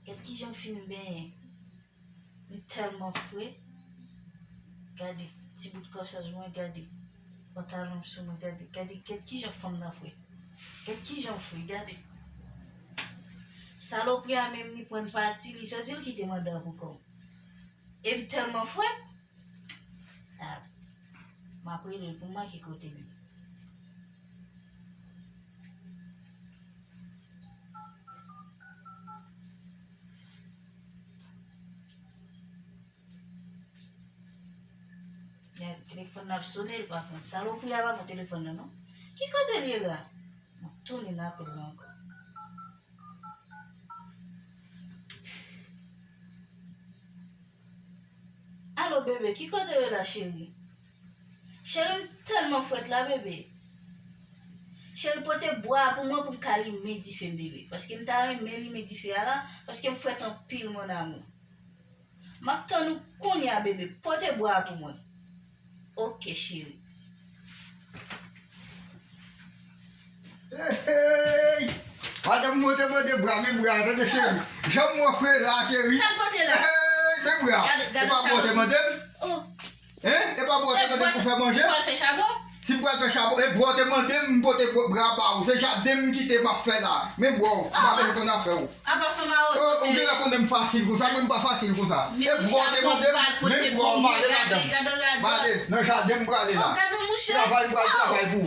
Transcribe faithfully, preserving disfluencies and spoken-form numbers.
Gad kijan m fin benyen. Li tèlman fre. Gade, ti bout kòsèz mwen, gade. Pantalon m sou mwen, gade. Gade, gad kijan fanm nan fre. Gad kijan fre, gade. Salopri a menm li pran pati, li soti, li kite m anndan pou kò m. E m tèlman fre. Ah, m ap rele l pou m wè ki kote l ye. Gade, telefòn nan ap sone, li pa konn. Salopri a pa konn telefòn nan, non. Ki kote l ye la? M ap tounen apèl la ankò. Alo, bebe, ki kote w ye la, cheri? Cheri, m tèlman frèt la, bebe. Cheri, pote bwa a pou mwen pou m ka limen dife m, bebe. Paske m ta renmen limen dife a la, paske m frèt anpil, mon amour. M ap tann ou kounye a, bebe. Pote bwa a pou mwen. Oke, cheri. Hey, hey! Madanm mwen te mande bra, men bra, tande cheri. Janm mwen fre la, cheri. Sa l pote la? Hey, men bra. Gade, gade sa. E pa bwa w te mande m? Oh. Hein? E pa bwa w te mande m pou fè manje? Ou pral fè chabon? Si m pral fè chabon, e bwa w te mande m, m pote bra ba ou. Se jaden m kite m ap fè la. Men bwa w, m pa bezwen konn afè w. Apa sa mawon. Oh, ou genlè konnen m fasil konsa, mwen m pa fasil konsa. E bwa w te mande m, men bwa w, m ale ladan. M ale nan jaden m prale la. Travay m pral travay pou ou.